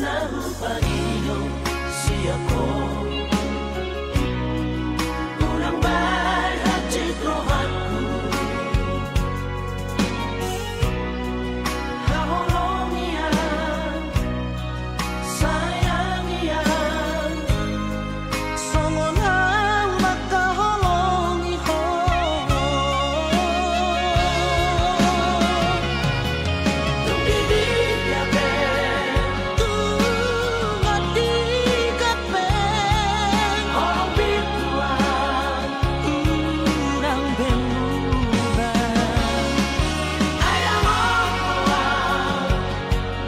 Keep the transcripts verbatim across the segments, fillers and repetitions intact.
Na hupangido sian ho, unang bahen hansit rohangku. Haholongi au, sayangi au, songon au mangkaholongi ho. Tung di dia pe, tung di dia pe, holong bingku au, unang be muba. Ai dang olo au,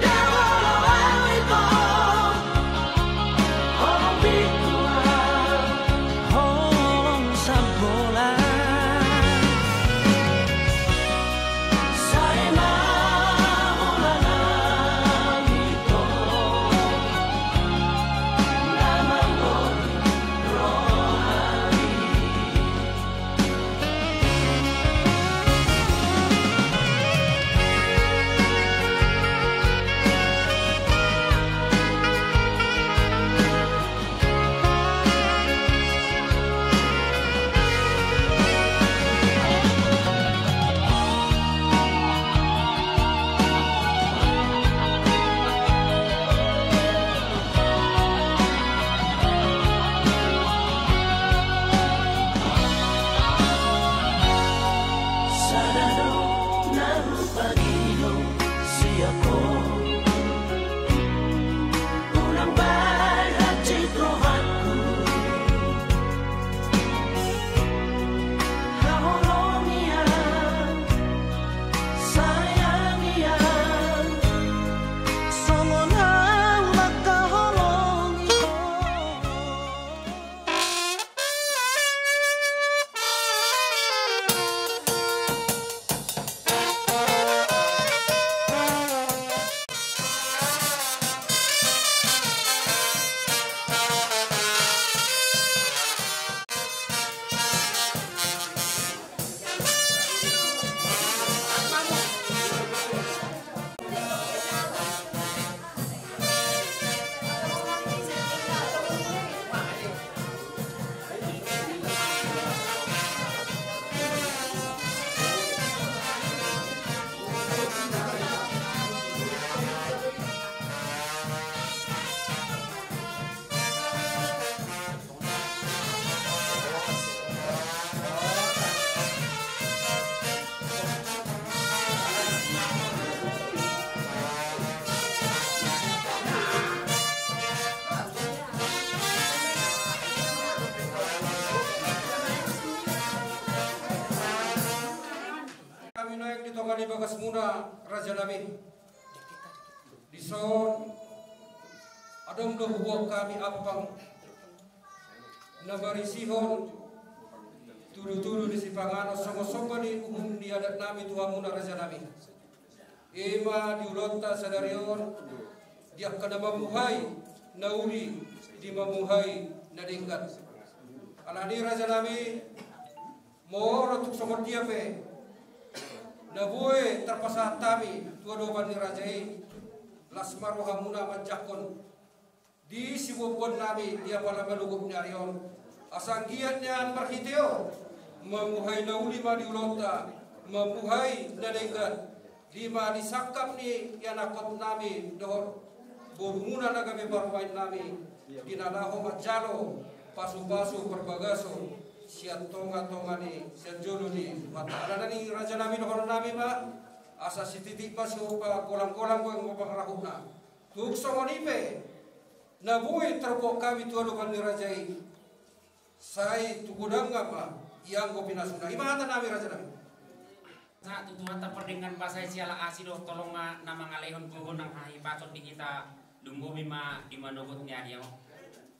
dang olo au ito. Holong bingku au, holong sambola. Sai ma holan au ito, na manggohi rohami. Sada do na hupangido sian ho, unang bahen hansit rohangku. Haholongi au, sayangi au, songon au mangkaholongi ho. Hami naeng di tonga ni bagasmuna, rajanami. Dison adong do huboan hami ampang na marisihon tudutudu ni sipanganon songon somba ni uhum ni adatnami tu hamuna, rajanami. I ma di ulaonta sadari on, di angka na mamuhai na uli, di mamuhai na denggan. Alani, rajanami, molo tung songon dia pe na boi tarpasahat hami tu adopan ni raja i, las ma rohamuna manjangkon di siboanboannami di apala manogot ni ari on. Asa anggiat nian marhite on, mamuhai na uli ma di ulaonta, mamuhai na denggan, di ma di sangkap ni ianakhonnami dohot borumuna na gabe parumaennami, di na laho manjalo pasupasu parbagason sian tongatonga ni, sian jolo ni Tuhanta. Alani, rajanami, dohononnami ma, asa sititik ma sihompa, golanggolang do pangarahutna. Tung songon i pe na boi tarboan hami tu adopan ni raja i, sai tu godangna ma ianggo pinasuna. I ma hatanami, rajanami. Sa tu Tuhanta pardenggan basa i, siala asi do tolongna na mangalehon gogo nang hahipason di hita, lumobi ma di manogot ni ari on.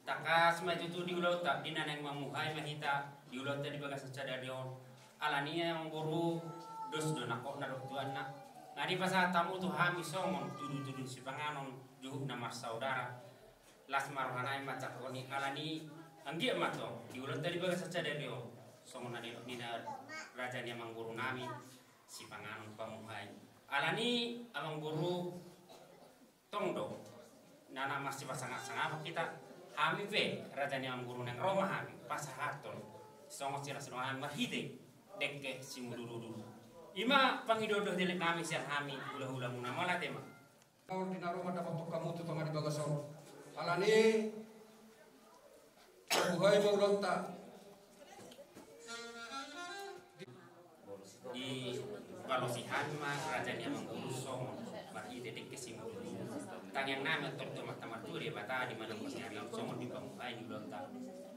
Tangkas ma i tutu di ulaonta, di na naeng mamuhai ma hita di ulaonta di bagasan sadari on. Alani, amangboru, dos do nangkokna dohot tuanna na dipasahat hamu tu hami songon tudutudu ni sipanganon, juhut na marsaudara. Las ma rohanami manjangkon i. Alani, anggiat ma tong di ulaonta di bagasan sadari on, songon na nidok ni na raja ni amangborunami, sipanganon pamuhai. Alani, amangboru, tong do Anak masih pasangan-sangan kita, hami pe, raja ni amang boru, naeng ro ma hami pasahathon songon sira sidung hami marhite dengke simudurudur. I ma pangido dohot elek nami sian hami hula-hula muna. Mauliate ma. Di na ro mandapothon hamu tu tonga di bagas on. Alani, pamuhai ma ulaonta. Dibalosi hami ma raja ni amang boru songon marhite dengke simudurudur. Tangiang nami antong tu Amanta Martua Debata di mana pos ni ari on songon di pamuhai ni ulaonta.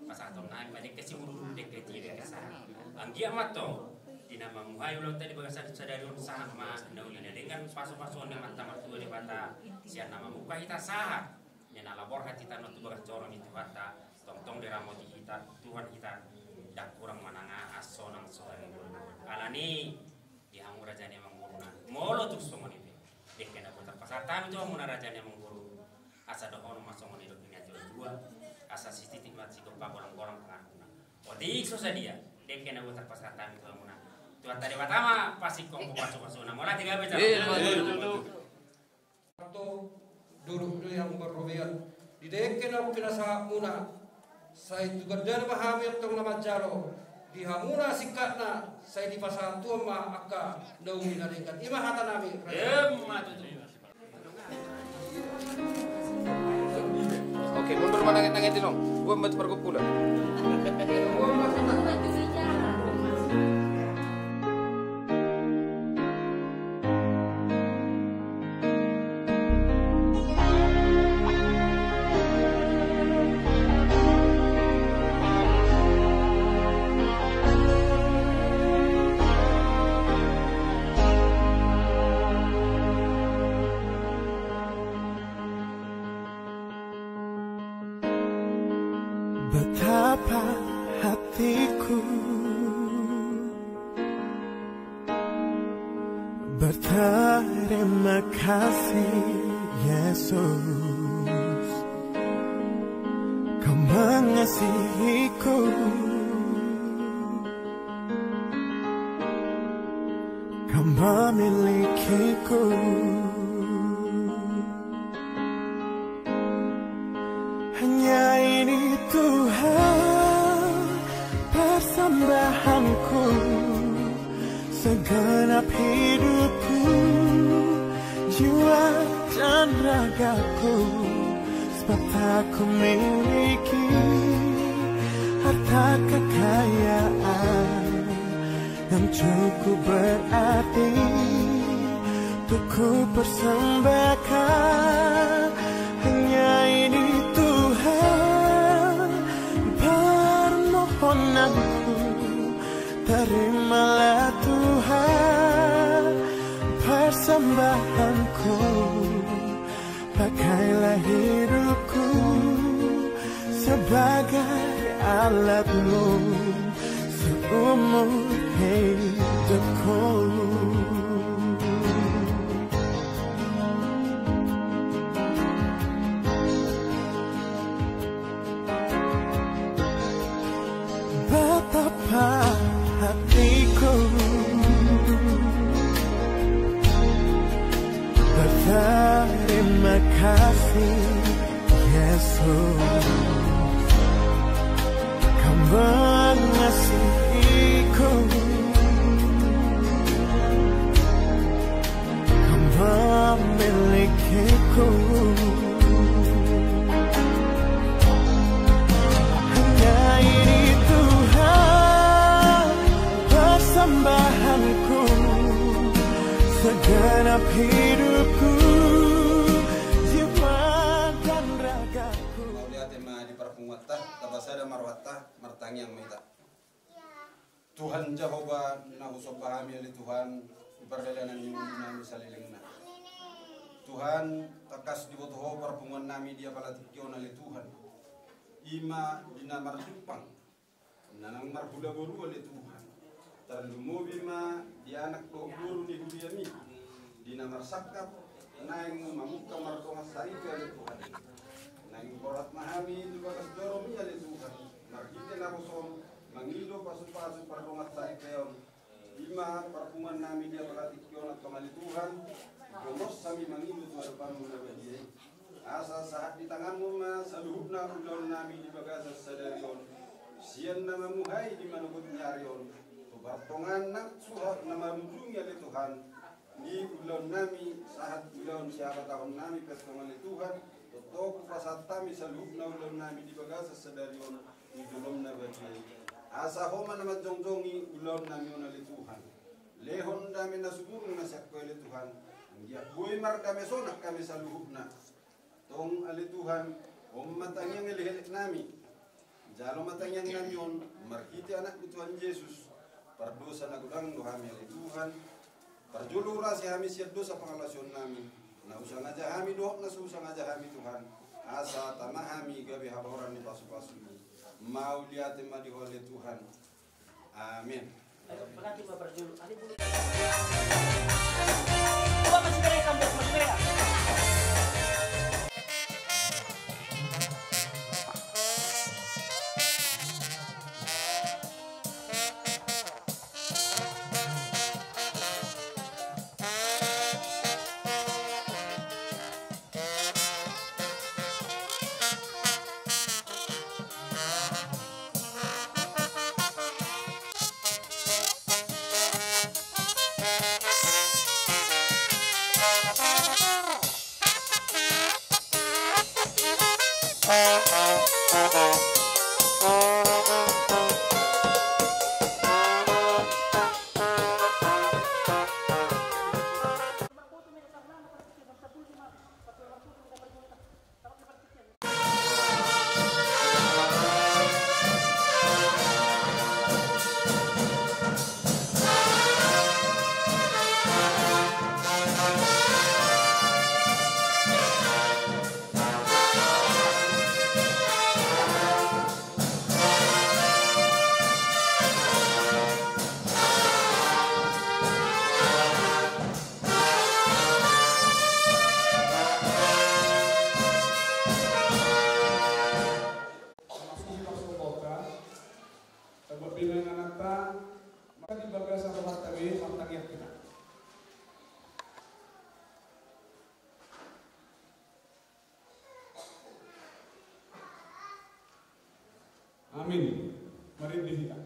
Pasahaton nami ma dengke simudurudur, dengke tingki, dengke sahat. Anggiat ma antong di na mamuhai ulaonta di bagasan sadari on sahat ma na uli na denggan pasu-pasuon ni Amanta Martua Debata sian na mamungka hita sahat. Ia na laborhat hita on tu bagas joro ni Tuhanta, tongtong diramoti hita Tuhan hita, ndang hurang manang aha sonang songon i. Alani, di hamu raja ni amang boru na, molo tung songon i pe, dengke na boi tarpasahat hami tu hamuna raja ni amang boru, asa dohonon ma songon nidok ni natua-tua, asa sititi ma sigompa, golanggolang pangarahutna. Otik so sadia dengke na boi tarpasahat hami tu hamuna. Tuhanta Debata ma pasingkop pasu-pasuna. Mauliate, gabe jala. Antong, dolok do yang marrobean di dengke na pinasahatmuna. Sai tu gandana ma hami antong na manjalo, di hamuna singkatna, sai dipasahat Tuhan ma angka na uli na denggan. I ma hata nami. Emma tutu. Oke, mundur ma nanget-nanget i, Nong. Buat batu pargompulan. Betapa hatiku berterima kasih, Yesus, Kau mengasihiku, Kau memilikiku. Hanya ini Tuhan persembahanku, segenap hidupku, jiwa dan ragaku, sebab tak ku miliki harta kekayaan yang cukup berarti untuk ku persembahkan. Hanya ini Tuhan permohonanku, terimalah Tuhan persembahanku. Pakailah hidupku sebagai alat-Mu seumur hidupku. Betapa hatiku berterima kasih, Yesus, Kau mengasihiku, Kau memilikiku. Hanya ini Tuhan persembahanku, segenap hidupku, jiwa dan ragaku. Mauliate ma di parpunguanta, tapasada ma rohanta, martangiang ma hita. Tuhan Jahowa na husomba hami ale Tuhan, di pardalanan ni ngolu nami salelengna. Tuhan, tangkas diboto Ho parpunguan nami di apala tingki on ale Tuhan. I ma di na marjumpang, na naeng marhula boru ale Tuhan. Tarlumobi ma di anak dohot boru ni huriaMi, di na marsangkap naeng mamungka mardongan saripe ale Tuhan. Naeng borhat ma hami tu bagas joroMi ale Tuhan, marhite na pos on, mangido pasu-pasu pardongan saripeon. I ma parpunguan nami di apala tingki on antong ale Tuhan, gomos hami mangido tu adopanMu na badia i. Asa sahat di Tanganmu ma saluhutna ulaon nami di bagasan sadari on, sian na mamuhai di manogot ni ari on, tu partongaan nang suhat na marujungi ale Tuhan, di ulaon nami sahat ulaon sihabatahon nami pe tong ale Tuhan, tongtong hupasahat hami saluhutna ulaon nami di bagasan sadari on, di jolom na badia i. Asa Ho ma na manjongjongi ulaon nami on ale Tuhan. Lehon dame na sumurung na sian Ho ale Tuhan. Anggiat boi mardame sonang hami saluhutna. Tong ale Tuhan, on ma tangiang elekelek nami. Jalo ma tangiang nami on, marhite Anakmu Tuhan Jesus. Pardosa na godang do hami ale Tuhan. Parjolo urasi hami sian dosa pangalaosion nami. Na husangaja hami dohot na so husangaja hami Tuhan. Asa tama hami gabe habaoran ni pasupasum. Mauliate ma di Ho ale Tuhan. Amin. Ayo, berarti ma parjolo. Ada bulu. Coba masuk mereka, masuk mereka. Maka di bagasan rohanta be martangiang hita. Amin. Marende hita.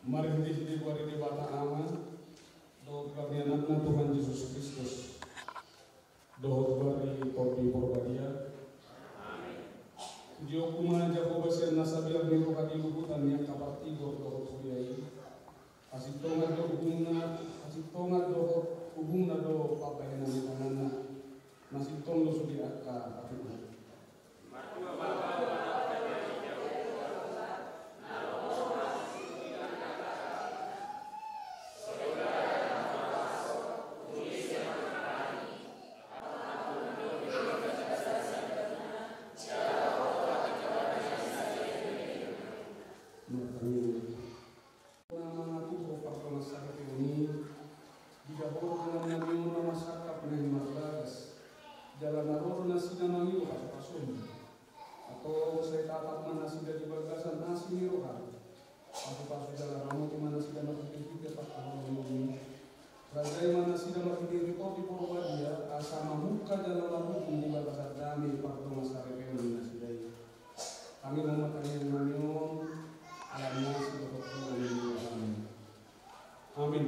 Marende hita di goar ni Debata Ama, dohot goar ni Anakna Tuhan Jesus Kristus, dohot goar ni Tondi Porbadia. Amin. Pujion ma Jahowa sian na sabiar ni roha di luhutan ni angka partigor dohot huria i. Hasintongan do uhumna, hasintongan dohot uhumna do pambahenan ni tanganna. Na sintong do sude angka atikna. Na mangaturhon pardongansaripeon i, didapothon nami on na marsangkap na himar bagas, jala na ro do nasida mangido pasupasum. Antong sai tatap ma nasida di bagasan asi ni roham. Pasupasu jala ramoti ma nasida marhitehite pangkaholonganmi. Rajai ma nasida marhitehite Tondi Porbadia, asa mamungka jala marujung di bagasan dame pardongansaripeon ni nasida i. Hami ma tangiang nami on, ala ni asi dohot holong ni Tuhan. Amin.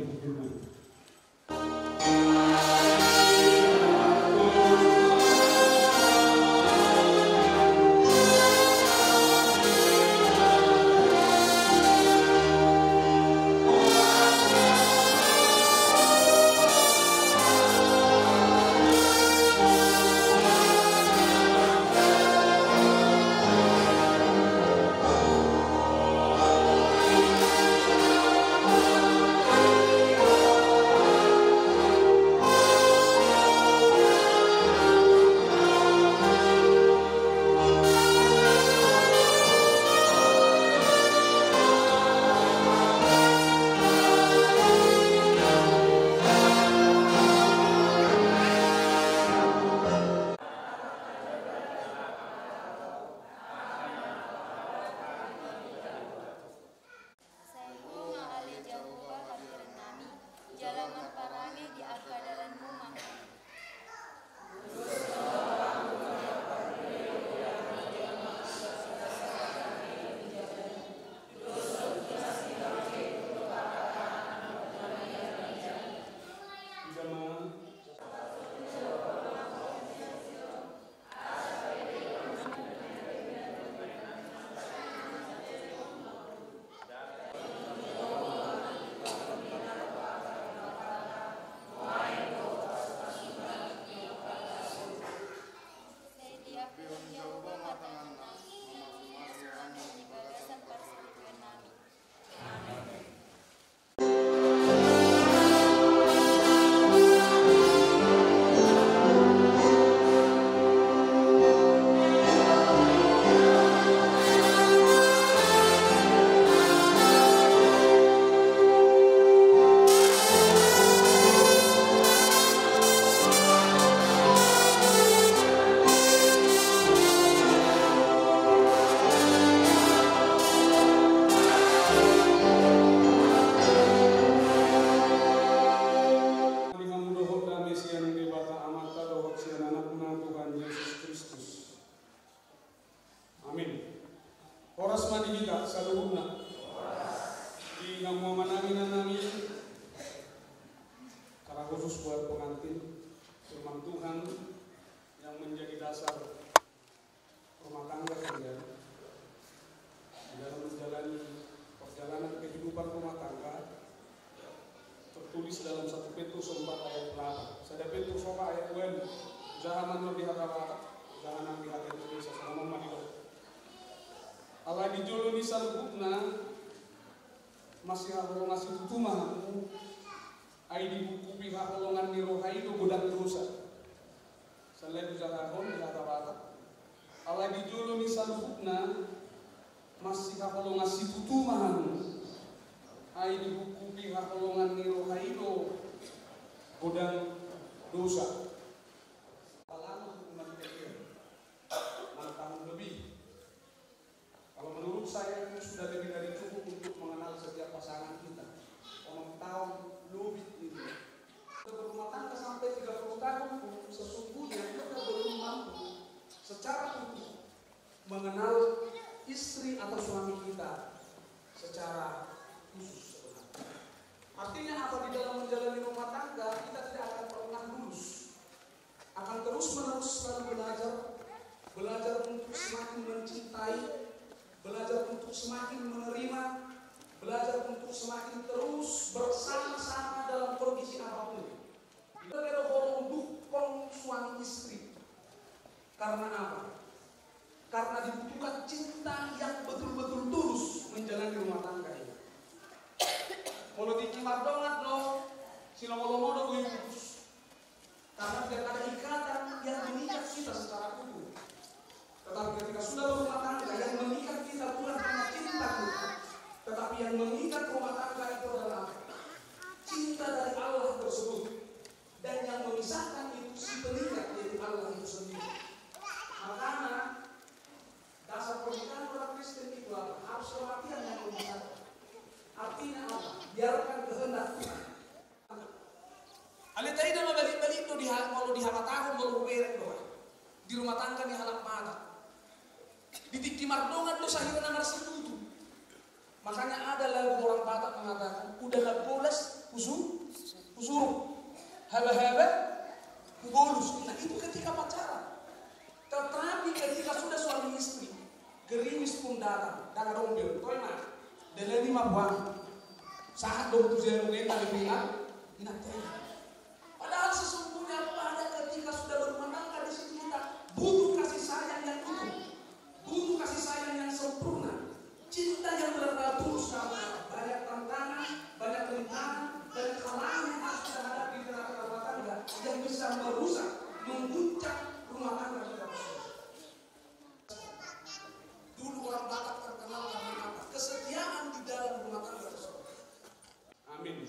Tulis dalam satu Petrus empat ayat delapan. Sada Petrus opat ayat dua. Jaha ma nuaeng di hata Batak, jaha nang di hata Indonesia, songon on ma didok. Alai di jolo ni saluhutna, masihaholongan situtu ma hamu, ai dihungkupi haholongan ni roha i do godang dosa. Selain tu jahahon di hata Batak. Alai di jolo ni saluhutna, masihaholongan situtu ma hamu, ai dihungkupi haholongan ni roha i do godang dosa. Apalama hukuman ketiga, enam tahun lebih. Kalau menurut saya itu sudah lebih dari cukup untuk mengenal setiap pasangan kita. Onom taon lebih ini. Kita berumah tangga sampai tiga puluh tahun pun sesungguhnya kita belum mampu secara utuh mengenal istri atau suami kita secara khusus sebenarnya. Artinya apa? Di dalam menjalani rumah tangga, kita tidak akan pernah lulus. Akan terus-menerus selalu belajar, belajar untuk semakin mencintai, belajar untuk semakin menerima, belajar untuk semakin terus bersama-sama dalam kondisi apapun. Itu adalah horong dukung suami istri. Karena apa? Karena dibutuhkan cinta yang betul-betul tulus menjalani rumah tangga ini. Molo tingki mardongan do, silomo-lomo do boi putus. Karena tidak ada ikatan yang mengikat kita secara utuh. Tetapi ketika sudah berumah tangga, yang mengikat kita bukan hanya cinta kita, tetapi yang mengikat rumah tangga itu adalah cinta dari Allah tersebut. Dan yang memisahkan itu si pengikat, yaitu Allah itu sendiri. Makanya, dasar pernikahan orang Kristen itu apa? Harus kematian yang memisahkan. Artinya apa? Biarkan kehendak Tuhan. Alai taida ma balik-balik do di ha-, molo dihamatahon, molo hubereng do, di rumah tangga ni halak Batak. Di tingki mardongan do sahira na marsitutu. Makanya ada lagu orang Batak mengatakan, "Uda na bolas husu-, husuruk, haba-haba hubolus." Nah, itu ketika pacaran. Tetapi ketika sudah suami istri, gerimis pun datang, ndang adong be, toe ma, dalani ma buang. Sahat do tu jabu ngena di pina, ina tena. Padahal sesungguhnya pada ketika sudah berumah tangga di situ kita butuh kasih sayang yang utuh, butuh kasih sayang yang sempurna, cinta yang benar-benar tulus karena banyak tantangan, banyak rintangan, banyak halangan yang harus kita hadapi di tengah-tengah rumah tangga yang bisa merusak, mengguncang rumah tangga kita tersebut. Dulu orang Batak terkenal karena apa? Kesetiaan di dalam rumah tangga tersebut. Amin.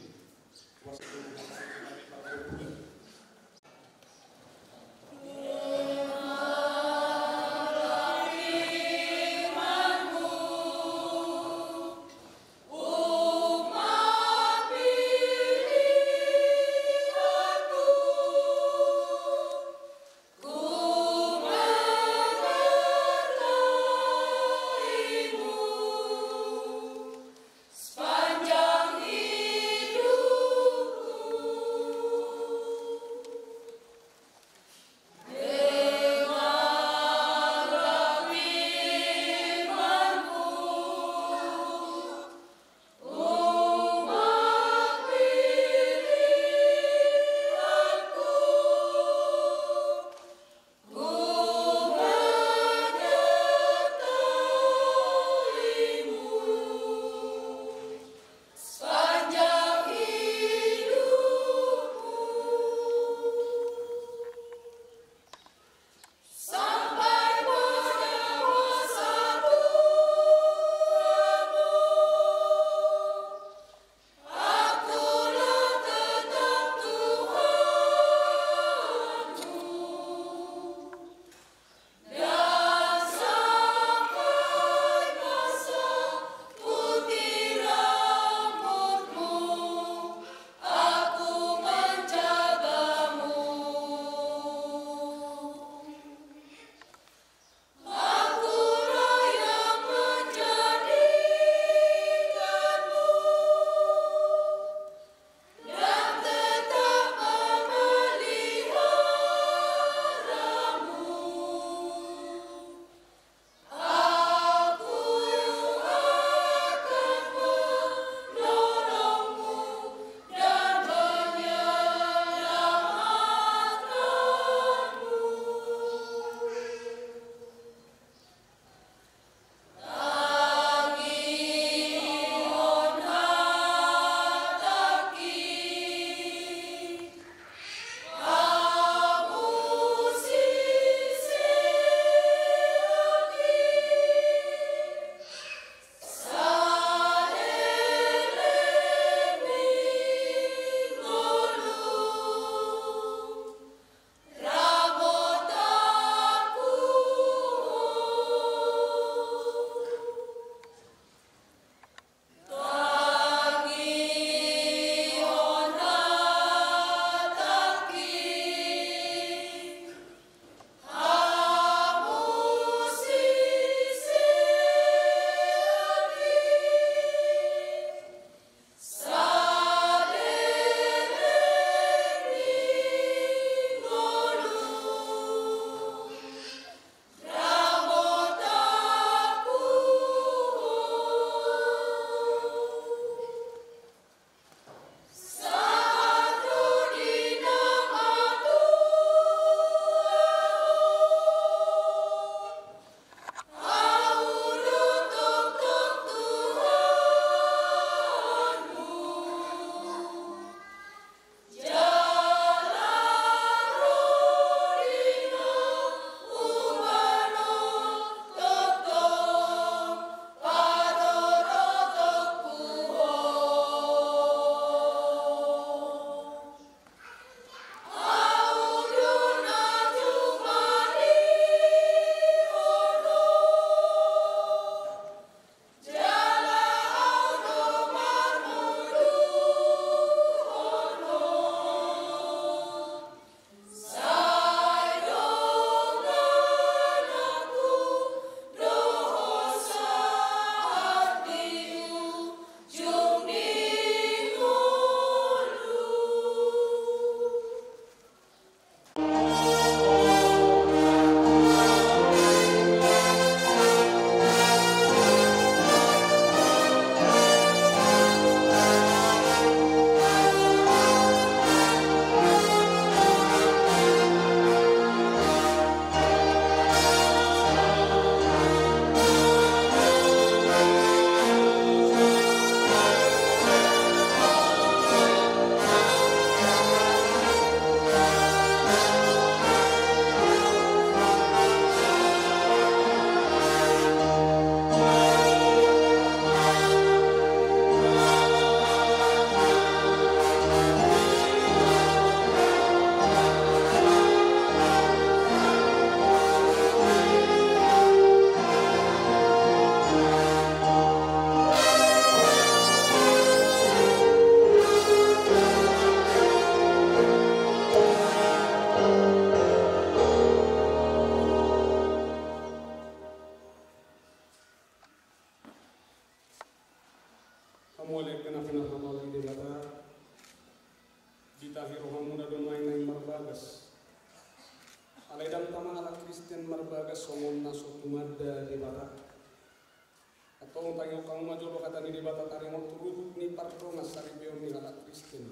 Paingot hamu ma jolo hata ni Debata taringot tu ruhut ni pardongansaripeon ni halak Kristen.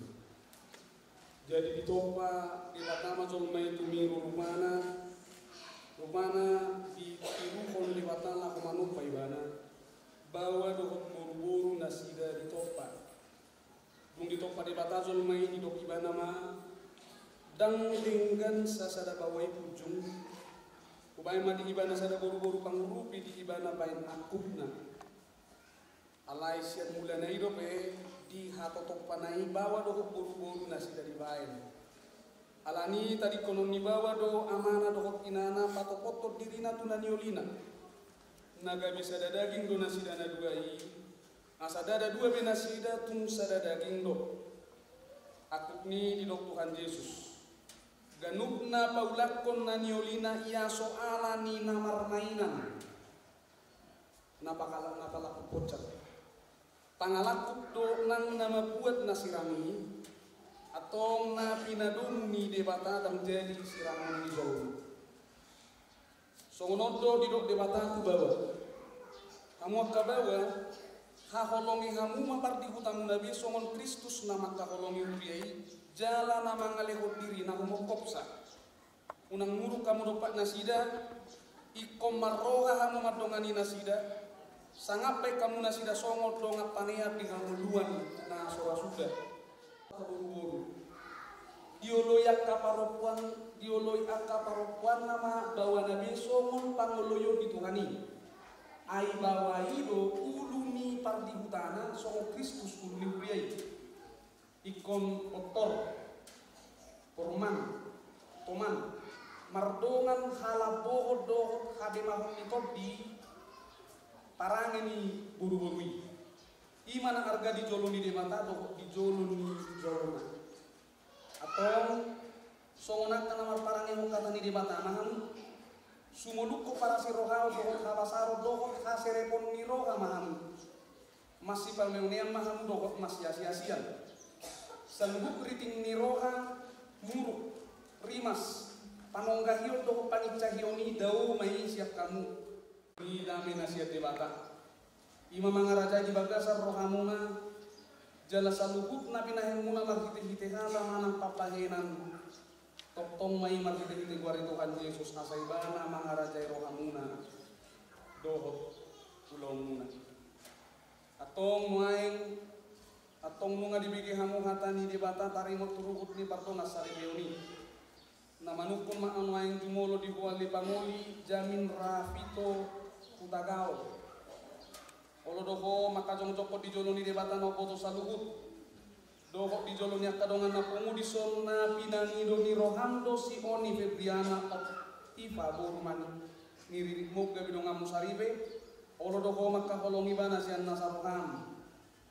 Jadi ditompa Debata ma jolma i tumiru rupana, rupana ditiruhon Debata laho manompa ibana, baoa dohot boruboru nasida ditompa. Dung ditompa Debata jolma i, didok ibana ma, ndang denggan sasada baoa i punjung, hubaen ma di ibana sada boruboru pangurupi di ibana baen angkupna. Alai sian mulana i dope di hatotompana i baoa dohot boruboru nasida dibaen. Alani i tadingkonon ni baoa do amana dohot inana patopothon dirina tu na niolina. Na gabe sada daging do nasida na dua i, asa ndada dua be nasida, tung sada daging do. Angkup ni i didok Tuhan Jesus, ganup na paulakhon na niolina i aso ala ni na marmainan. Na pakala-, na palangkup ponjar. Pangalangkup do nang na mambuat na sirang i, antong na pinadomu ni Debata ndang jadi sirangon ni jolma. Songon on do didok Debata tu baoa. Hamu angka baoa, haholongi hamu ma pardihutamuna be songon Kristus na mangkaholongi huria i, jala na mangalehon dirina humongkopsa. Unang muruk hamu dompak nasida, ingkon marroha hamu mandongani nasida, sangap baen hamu nasida songon dongan panean di hangoluan na so ra suda. Boruboru. Dioloi angka parompuan, dioloi angka parompuanna ma baoana be songon pangoloion di Tuhan i. Ai baoa i do ulu ni pardihutana songon Kristus ulu ni huria i. Ingkon ottor, pormang, toman, mardongan halambohon dohot hademahon ni tondi parange ni boruboru i. I ma na arga di jolo ni Debata dohot di jolo ni jolma. Antong, songon angka na marparangehon hata ni Debata ma hamu, sumolungkop parasirohaon dohot habasaron dohot haserepon ni roha ma hamu. Masipameunean ma hamu dohot masiasiasian. Saluhut riting ni roha, muruk, rimas, panonggahion dohot pangincahion i dao ma i sian hamu. Ni dame na sian Debata. I ma mangarajai di bagasan rohamuna, jala saluhut na pinahenmuna marhitehite hata manang pambahenan, tongtong ma i marhitehite goar ni Tuhan Jesus asa ibana mangarajai rohamuna dohot ulaonmuna. Antong nuaeng, antong nunga dibege hamu hata ni Debata taringot tu ruhut ni pardongansaripeon i. Na manungkun ma au nuaeng jumolo di huali pangoli Jamin Rafito Hutagaol. Olo do ho mangkajongjongkon di jolo ni Debata na umboto saluhut, dohot di jolo ni angka dongan na pungu dison na pinangido ni roham do si Oni Febriana Oktifa boru Manik, ni riritmu gabe donganmu saripe. Olo do ho mangkaholongi ibana sian nasa roham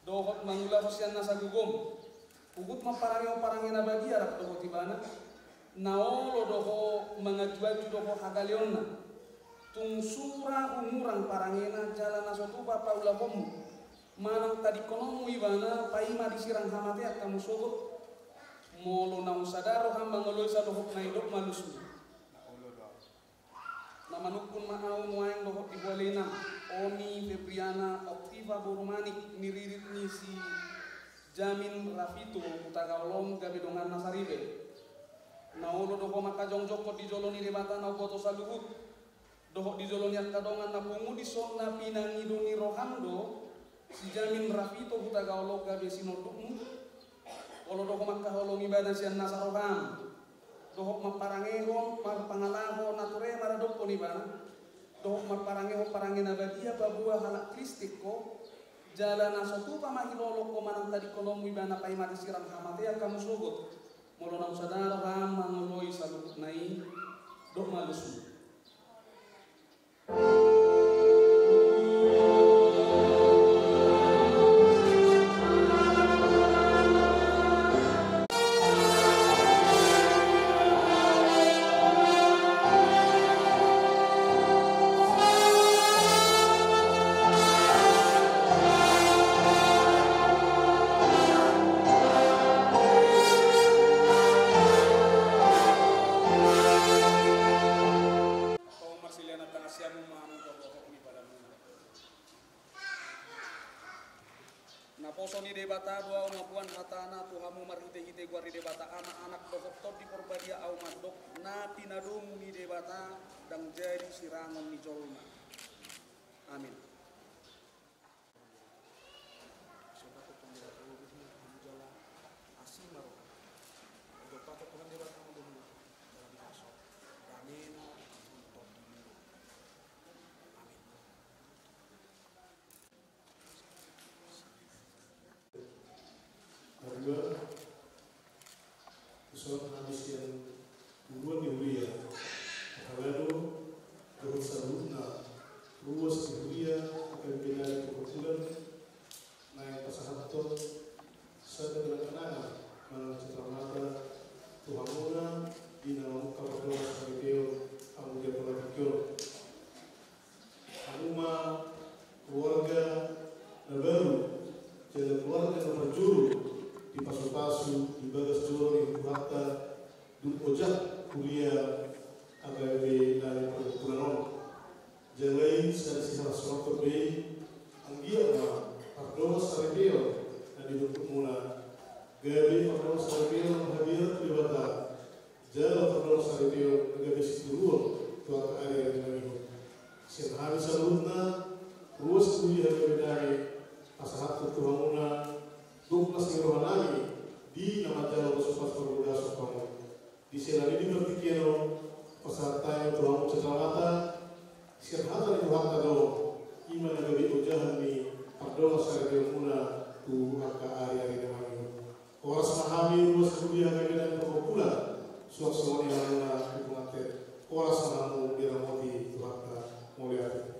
dohot mangulahon sian nasa gogom. Huhut ma parangehon parange na badia rap dohot ibana. Na olo do ho manganjuanju dohot hagaleonna. Tung sura humurang parangena jala na so tupa paulahonmu manang tadingkononmu ibana, paima disirang hamatean hamu sogot. Molo naung sada roham mangoloi saluhutna i, dok ma lusmu. Na manungkun ma au nuaeng dohot di hualena Oni Febriana Oktifa boru Manik, ni ririt ni si Jamin Rafito Hutagaol on gabe donganna saripe. Na olo do ho mangkajongjongkon di jolo ni Debata na umboto saluhut, dohot di jolo ni angka dongan na pungu dison na pinangido ni roham do si Jamin Rafito Hutagaol on gabe sinondukmu. Olo do ho mangkaholongi ibana sian nasa roham, dohot mamparangehon, marpangalaho na ture maradophon ibana, dohot mamparangehon parange na badia paboa halak Kristen ho, jala na so tupa mahilolong ho manang tadingkononmu ibana paima disirang hamatean hamu sogot. Molo naung sada roham mangoloi saluhutna i, dok ma lusmu. Antong marsilean tangan siamun ma hamu Ni Debata do ahu mamboan hatana tu hamu marhitehite goar ni Debata Ama, Anak dohot Tondi Porbadia, ahu mandok na pinadomu ni Debata ndang jadi sirangon ni jolma. Amin. Marua, tuson hami sian uruan ni huria, parhalado dohot saluhutna ruas ni huria H K B P Dame Pangkopulan, naeng pasahathon sada panangan manang sataramata tu hamuna di na mamungka pardongansaripeon hamu di angka tingki on. Hamu ma keluarga na baru jala keluarga na parjolo dipasupasu di bagas joro ni Tuhanta dung ojak huria H K B P Dame Pangkopulan on. Jala i sada siharasonanhon be i, anggiat ma pardongansaripeon na didokmuna gabe pardongansaripeon na habiaran tu Debata, jala pardongansaripeon na gabe sitiruon tu angka ari-ari na mangihut. Sian hami saluhutna ruas ni huria H K B P Dame, pasahathon tu hamuna dok las ni rohanami di na manjalo pasupasu parbagason hamu. Di siala ni di partingkian on, pasahat hami tu hamu sataramata sian hata ni Tuhanta do, i ma na gabe ojahan ni pardongansaripeonmuna tu angka ari-ari na mangihut. Horas ma hami ruas ni huria H K B P Dame Pangkopulan, suang songon i hamuna tu pengantin. Horas ma hamu diramoti Tuhanta. Mauliate.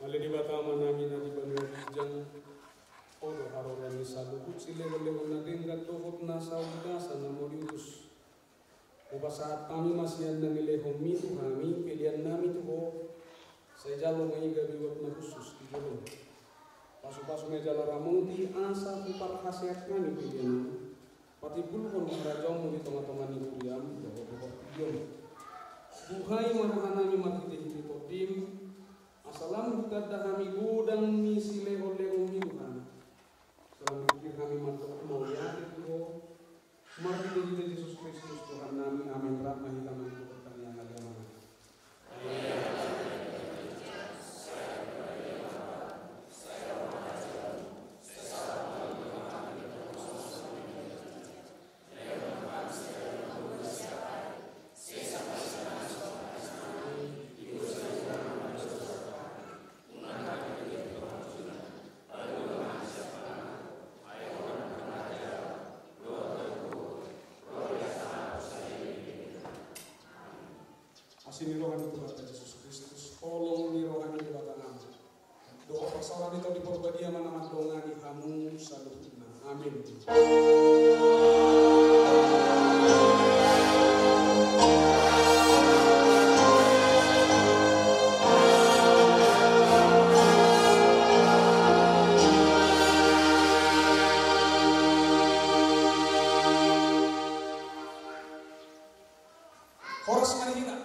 Ale Debata Amanami na di banua ginjang, Ho do haroroan ni saluhut silehon-lehon na denggan dohot na saur ni basa na mauliutus. Hupasahat hami ma sian na nilehonMi tu hami peleannami tu Ho, sai jalo ma i gabe uap na hushus di jolom. Pasu-pasu ma i jala ramoti asa huparhaseang hami peleannami patimbulhon harajaonMu di tonga-tonga ni huriaM dohot di portibi on. Buhai ma rohanami marhite-hite TondiM, asa lam hutanda hami godang ni silehon-lehonMi tu hami. Asa lam dipikir hami ma Jesus Kristus Tuhan nami, amin. Rap ma hita mangihuthon tarian agama. Asi ni roha ni Tuhanta Jesus Kristus, holong ni roha ni Debata Ama, dohot parsaoran ni Tondi Porbadia ma na mandongani hamu saluhutna. Amin. Horas ma di hita.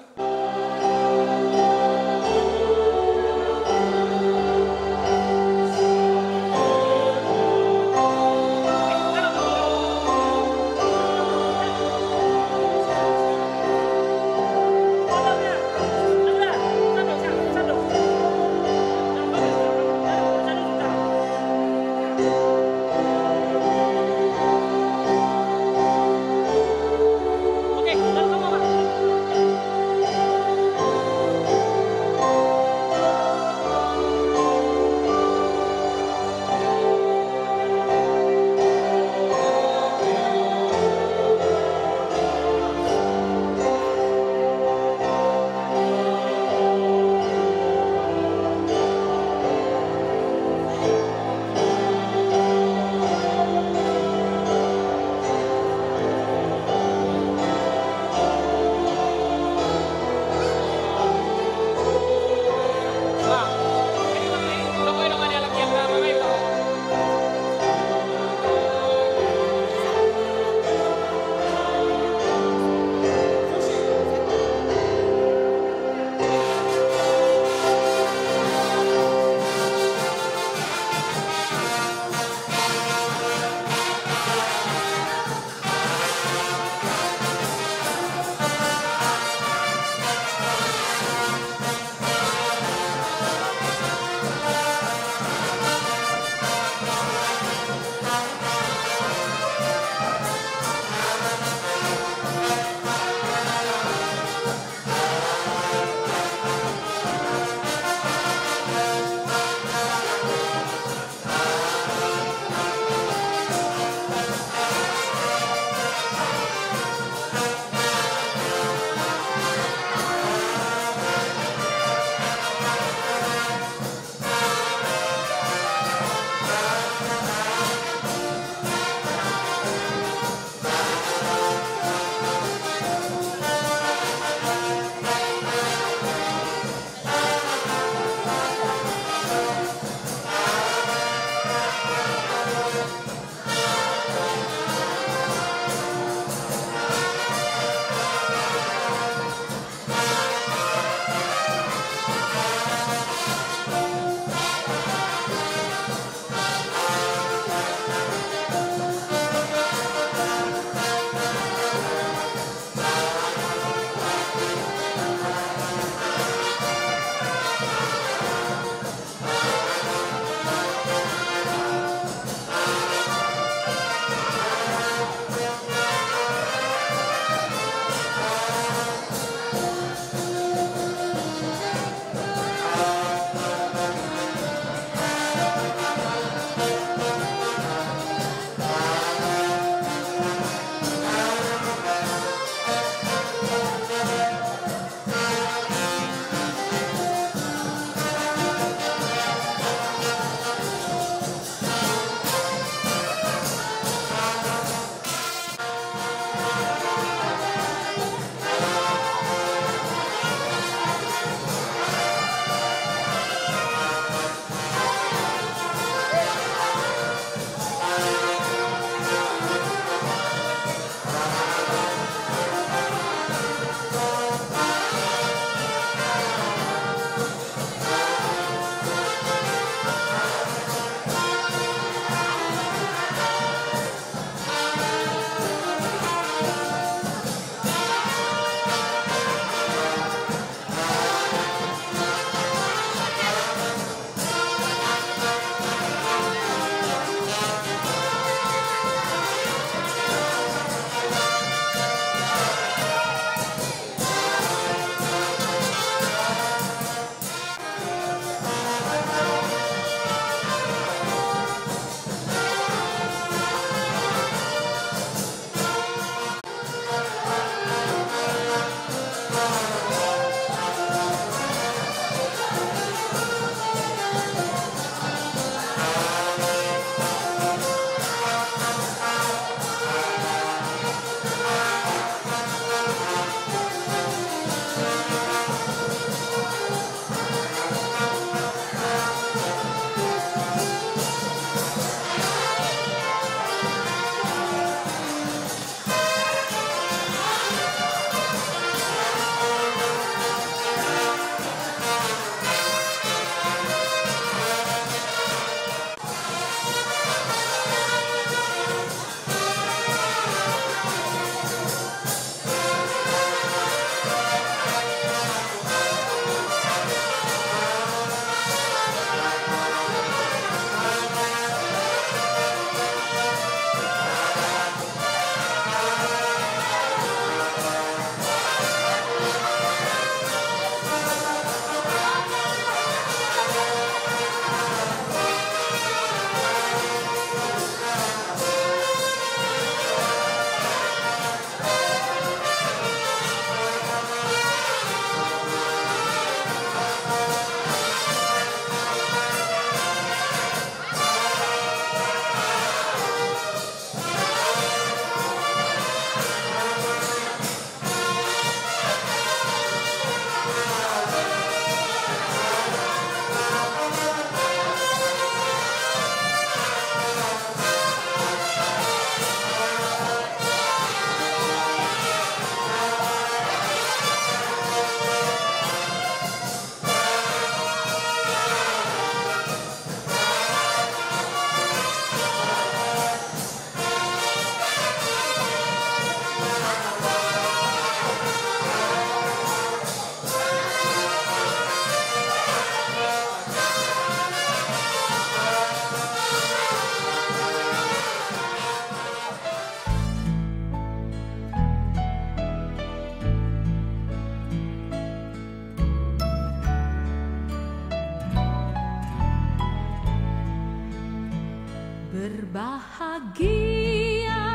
Bahagia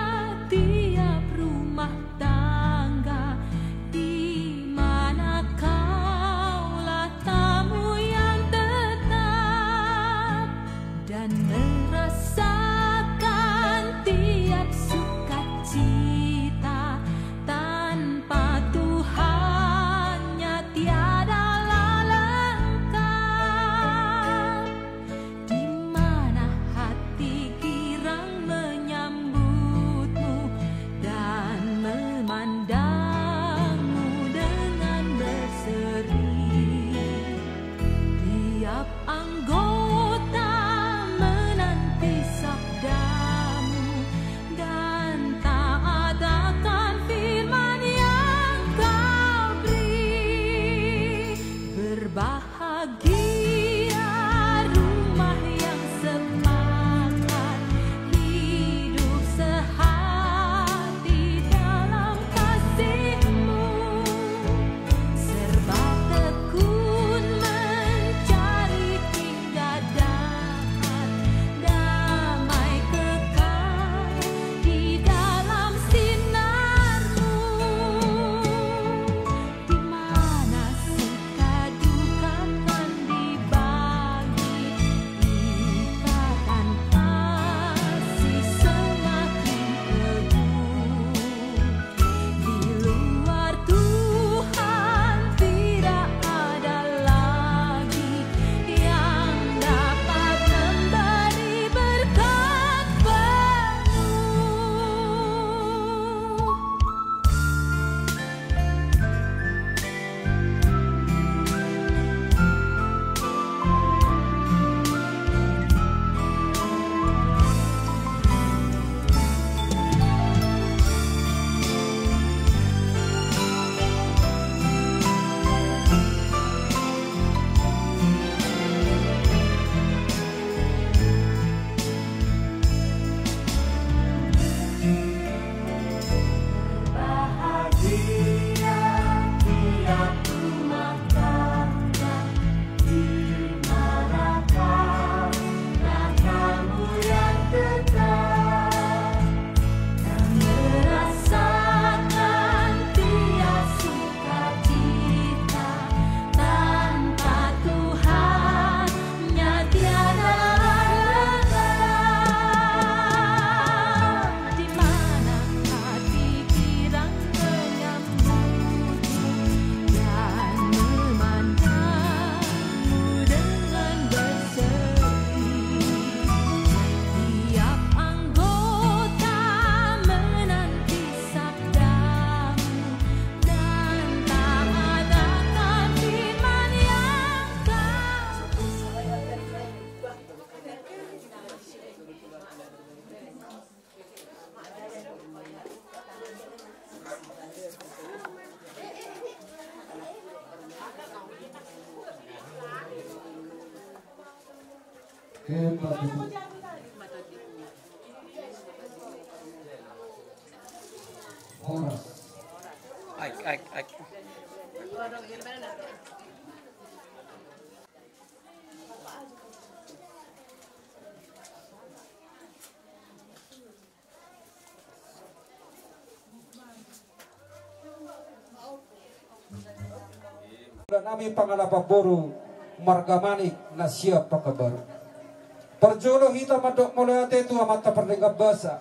tiap rumah tangga di mana kaulah tamu yang tetap dan merasakan tiap sukacita. Tanpa Tuhannya tiadalah lengkap. Di mana hati girang menyambutmu dan memandangmu dengan berseri. Tiap anggota menanti sabdamu dan taat akan firman yang kau beri. Berbahagia rumah yang sepakat hidup sehati dalam kasihmu. Serba tekun mencari hingga dapat damai kekal di dalam sinarmu. Di mana suka duka kan dibagi, ikatan kasih semakin teguh. Di luar Tuhan tidak ada lagi yang dapat memberi berkat penuh. Bahagia tiap rumah tangga di mana kaulah tamu yang tetap dan merasakan tiap sukacita. Tanpa Tuhannya tiada lengkap. Di mana hati girang menyambutmu dan memandangmu dengan berseri. Tiap anggota menanti sabdamu dan taat akan firman yang kau. Horas. Aik, aik, aik. Nami pangalapan boru marga Manik na siap Pekanbaru. Parjolo hita mandok mauliate tu Amanta Pardenggan Basa.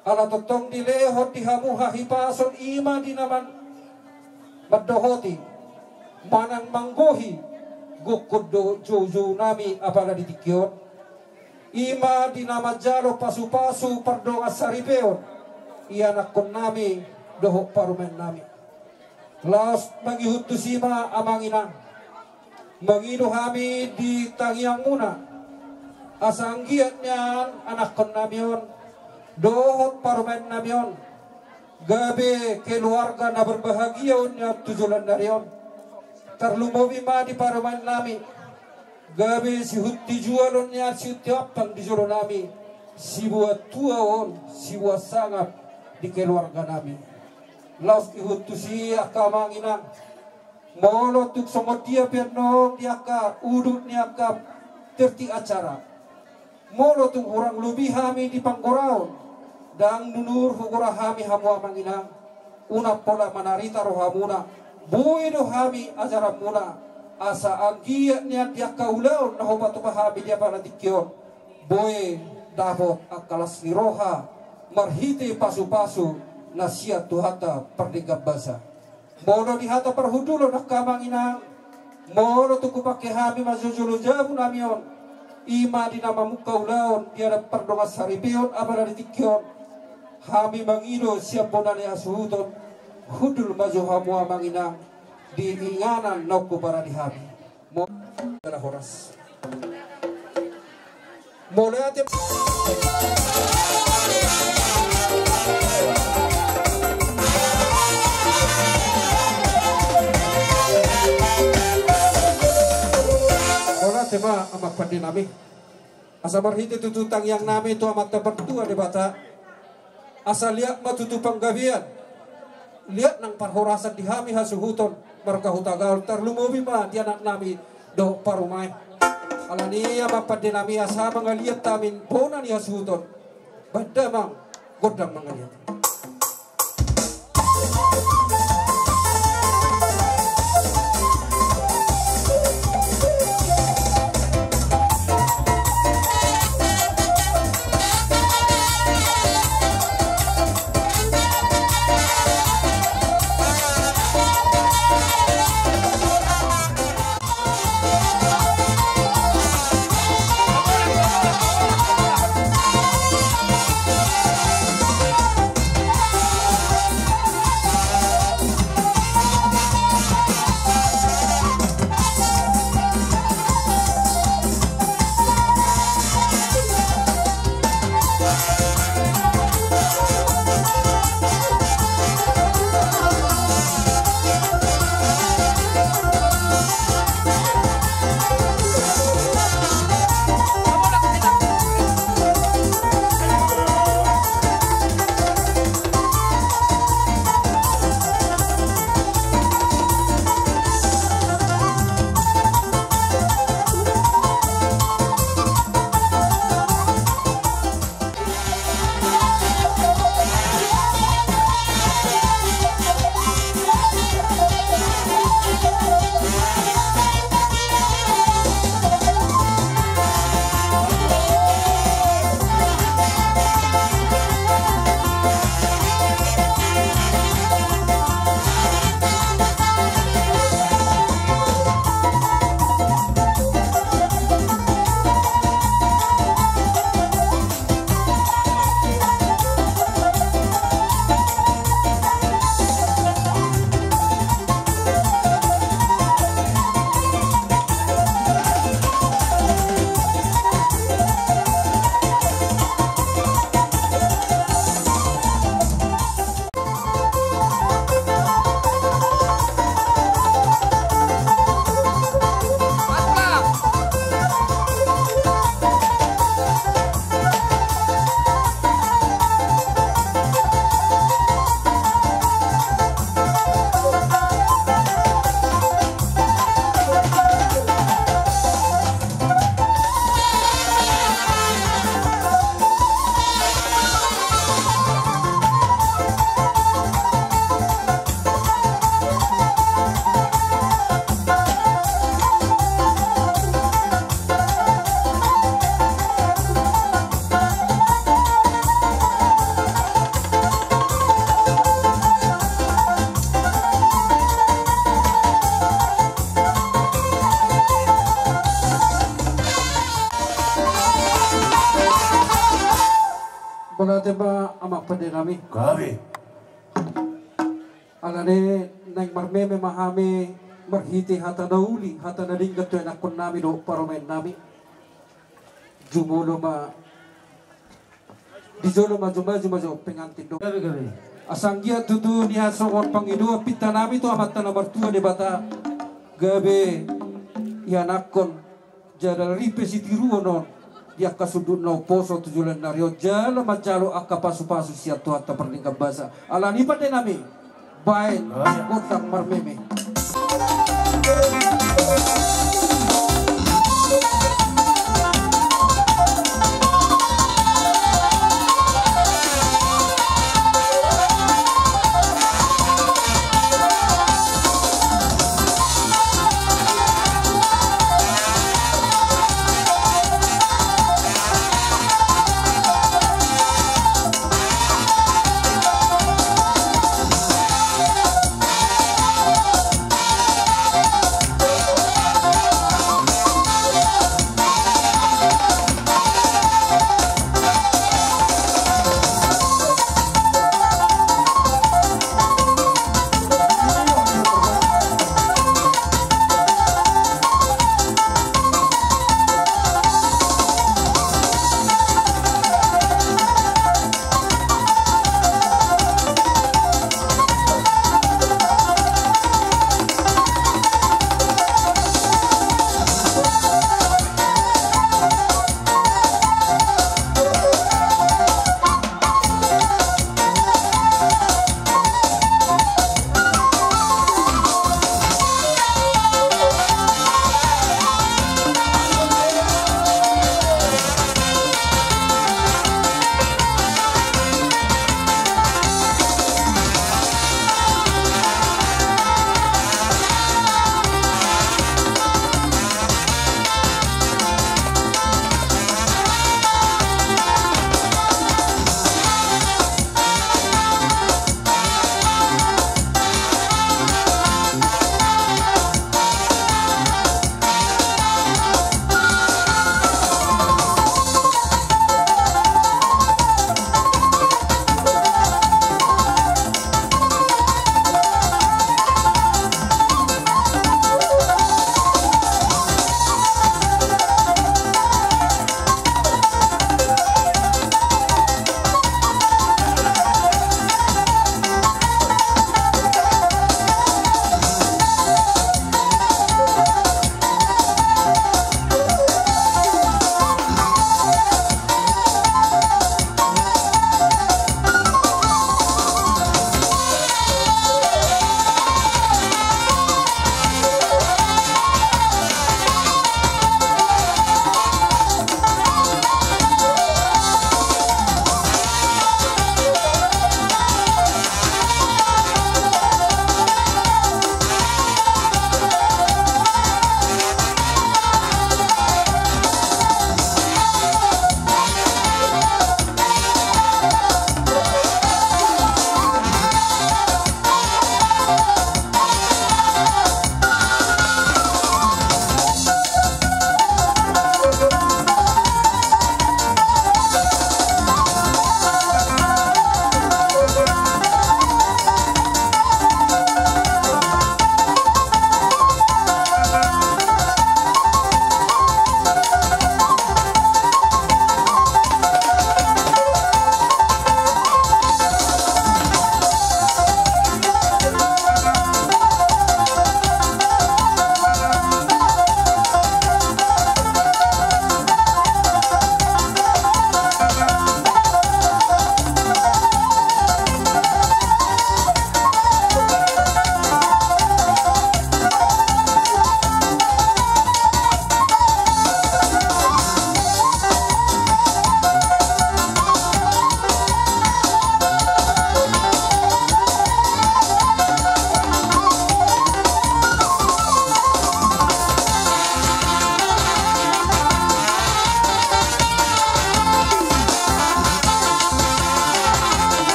Ala tongtong dilehon di hamu hahipason i ma di na man-, mandohoti manang manggohi gokhon dohot joujou nami apala di tingki on. I ma di na manjalo pasupasu pardongan saripeon ianakkon nami dohot parumaen nami. Laos mangihut tusi ma amang inang, mangido hami di tangiangmuna asa anggiat nian anakkon nami on dohot parumaen nami on gabe keluarga na berbahagia on nian tu joloan ni ari on. Tarlumobi ma di parumaen nami gabe sihunti jual on nian sihunti ampang di jolo nami, siboan tua on siboan sangap di keluarga nami. Laos ihut tusi angka amang inang, molo tung songon dia pe annon di angka udut ni angka tertib acara, Molo tung hurang lobi hami di panggoraon, ndang nunur hugora hami hamu amang inang, unang pola manarita rohamuna, boi do hami ajaranmuna, asa anggiat nian di angka ulaon na hupatupa hami di apala tingki on, boi dapot angka las ni roha, marhite pasupasu na sian Tuhanta pardenggan basa. Molo di hata parhundulon angka amang inang, molo tung hupangke hami ma jolo jabu nami on, i ma di na mamungka ulaon di adat pardongan saripeon apala di tingki on, hami mangido sian bona ni hasuhuton, hundul ma jo hamu amang inang, di inganan na huparade hami. Mo-, jala horas. Mauliate. Mauliate ma amang pande nami. Asa marhite tutu tangiang nami tu Amanta Martua Debata. Asa liat ma tutu panggabean, liat nang parhorasan di hami hasuhuton marga Hutagaol, tarlumobi ma di anak nami dohot parumaen. Alani i amang pande nami, asa mangaliat hami bona ni hasuhuton. Bahen damang gondang mangaliat. Mauliate ma amang pande nami. Gabe. Alani naeng marmeme ma hami marhite hata na uli, hata na denggan tu ianakkon nami dohot parumaen nami. Jumolo ma, di jolo ma, jumolo ma jo pengantin do. Gabe, gabe. Asa anggiat tutu nian songon pangidoan pinta nami tu Amanta na martua Debata, gabe ianakkon jala ripe sitiruon on di angka sundut na umposo tu joloan ni ari on, jala manjalo angka pasupasu sian Tuhanta pardenggan basa. Alani pande nami, baen gondang marmeme.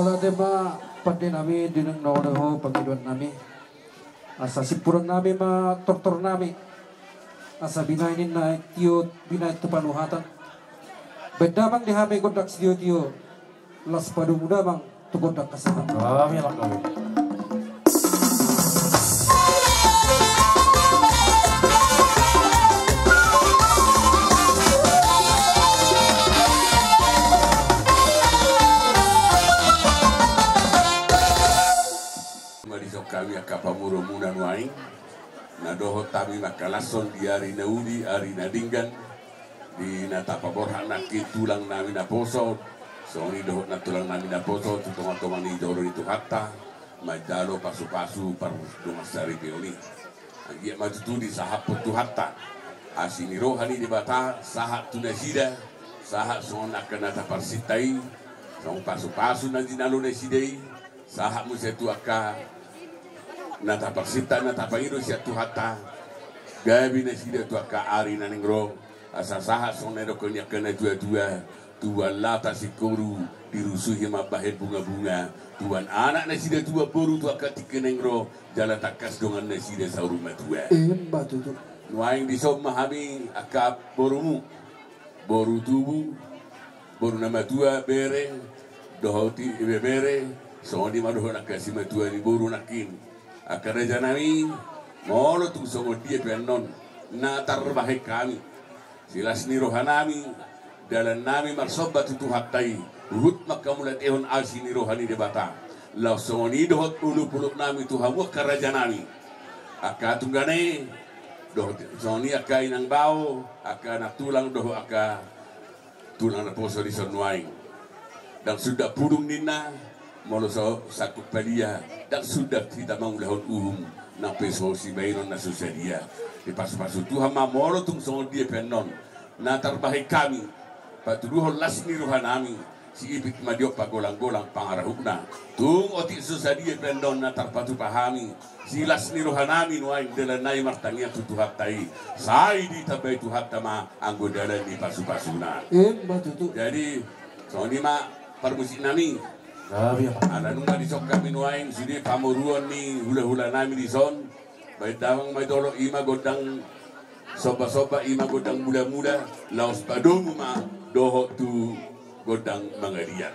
Ate ma pande nami di naung na olo ho pangidoan nami. Asa simpuran nami ma tortor nami. Asa binahen ninna tiot binahen tu panuhatan. Baen damang di hami gondang sitiotio. Las padomu damang tu gondang hasahatan. Amin, amin. Madison hami angka pamoruonmuna nuaeng, na dohot hami mangkalashon di ari na uli, ari na denggan, di na tapaborhat nangkin tulang nami naposo, songon i dohot nantulang nami naposo tu tongatonga ni joro ni Tuhanta, manjalo pasupasu pardongan saripeon i. Anggiat ma tutu disahaphon Tuhanta asi ni roha ni Debata sahat tu nasida, sahat songon angka na taparsinta i, songon pasupasu na jinalo nasida i, sahat muse tu angka na taparsinta na tapangido sian Tuhanta, gabe nasida tu angka ari na naeng ro, asa sahat songon na nidok ni angka na tuatua, tubuan lata singkoru, dirusuhi mambahen bungabunga, tubuan anak nasida tubuan boru tu angka tingki na naeng ro, jala tangkas dongan nasida saur matua. Emma tutu. Nuaeng dison ma hami angka borumu, boru tubu, boru na matua, bere, dohot i bebere, songon i ma dohot angka simatua ni boru nangkin. Angka raja nami, molo tung songon dia pe annon na tarbahen hami, silas ni roha nami, dalan nami marsomba tu Tuhanta i, huhut manghamauliatehon asi ni roha ni Debata. Laos songon i dohot olopolop nami tu hamu angka raja nami, angka tunggane, dohot songon i angka inang bao, angka nantulang dohot angka tulang naposo dison nuaeng. Ndang sundat pudung ninna, molo so sangkup palia, ndang sundat hita mangulahon uhum, nang pe so sibahenon na so sadia. Dipasupasu Tuhan ma molo tung songon dia pe annon na tarbahen hami, patuduhon las ni roha nami, siipit ma dion pagolanggolang pangarahutna. Tung otik so sadia pe annon na tarpatupa hami, silas ni roha nami nuaeng dalan nami martangiang tu Tuhanta i. Sai ditambai Tuhanta ma anggo dalan ni pasupasuna. Emma tutu. Jadi, songon i ma parmusik nami. Gabe ma. Ala nunga dison hami nuaeng sude pamoruon ni hulahula nami dison. Baen damang ma jolo i ma gondang sombasomba, i ma gondang mulamula, laos padomu ma dohot tu gondang mangaliat.